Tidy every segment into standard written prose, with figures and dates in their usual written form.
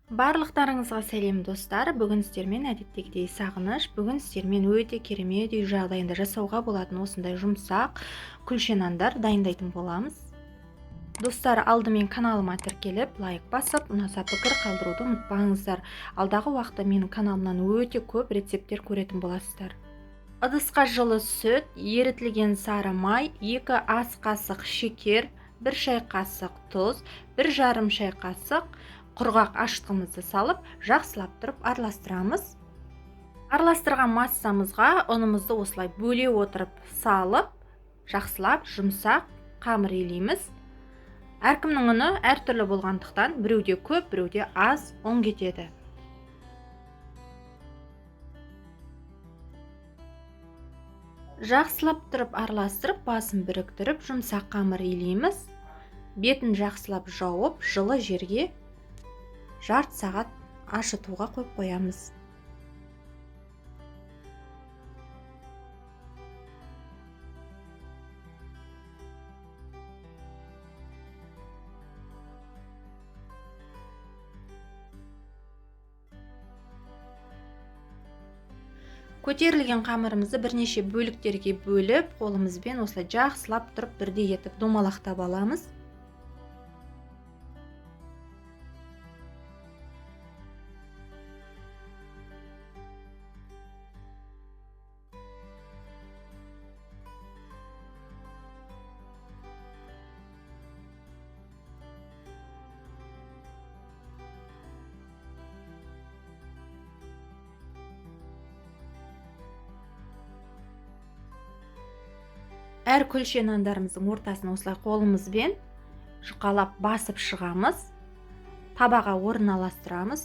Барлықтарыңызға сәлем, достар. Бүгін сіздермен әдеттегідей Сағыныш. Бүгін сіздермен өте керемет үй жағдайында жасауға болатын осындай жұмсақ күлше нандар дайындайтын боламыз. Достар, алдымен каналыма тіркеліп, лайк басып, ұнаса пікір қалдыруды ұмытпаңыздар. Алдағы уақытта менің каналымнан өте көп рецепттер көретін боласыздар. Ыдысқа жылы сүт, ерітілген сары май, 2 ас қасық шекер, 1 шай қасық тұз, 1,5 шай қасық құрғақ ашытқымызды салып, жақсылап тұрып араластырамыз. Араластырған массамызға ұнымызды осылай бөле отырып салып, жақсылап жұмсақ қамыр илейміз. Әркімнің ұны әртүрлі болғандықтан біреуде көп, біреуде аз ұн кетеді. Жақсылап тұрып араластырып, басын біріктіріп, жұмсақ қамыр илейміз. Бетін жақсылап жауып, жылы жерге жарты сағат ашытуға қойып қоямыз. Көтерілген қамырымызды бірнеше бөліктерге бөліп, қолымызбен осылай жақсылап тұрып бірдей етіп домалақтап аламыз. Әр күлше нандарымыздың ортасын осылай қолымызбен жұқалап басып шығамыз. Табаға орналастырамыз.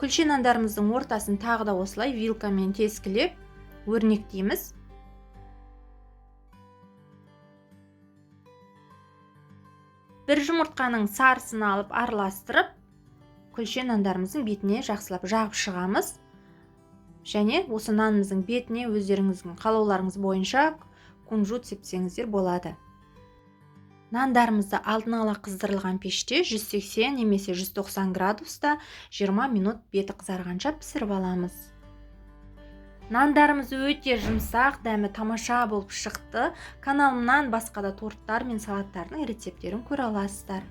Күлше нандарымыздың ортасын тағы да осылай вилкамен тескілеп өрнектейміз. Бір жұмыртқаның сарысын алып араластырып, күлше нандарымыздың бетіне жақсылап жағып шығамыз. Және осы нанымыздың бетіне өздеріңіздің қалауларыңыз бойынша кунжут сепсеңіздер болады. Нандарымызды алдын ала қыздырылған пеште 180 немесе 190 градуста 20 минут беті қызарғанша пісіріп аламыз. Нандарымыз өте жұмсақ, дәмі тамаша болып шықты. Каналымнан басқа да торттар мен салаттардың рецепттерін көре аласыздар.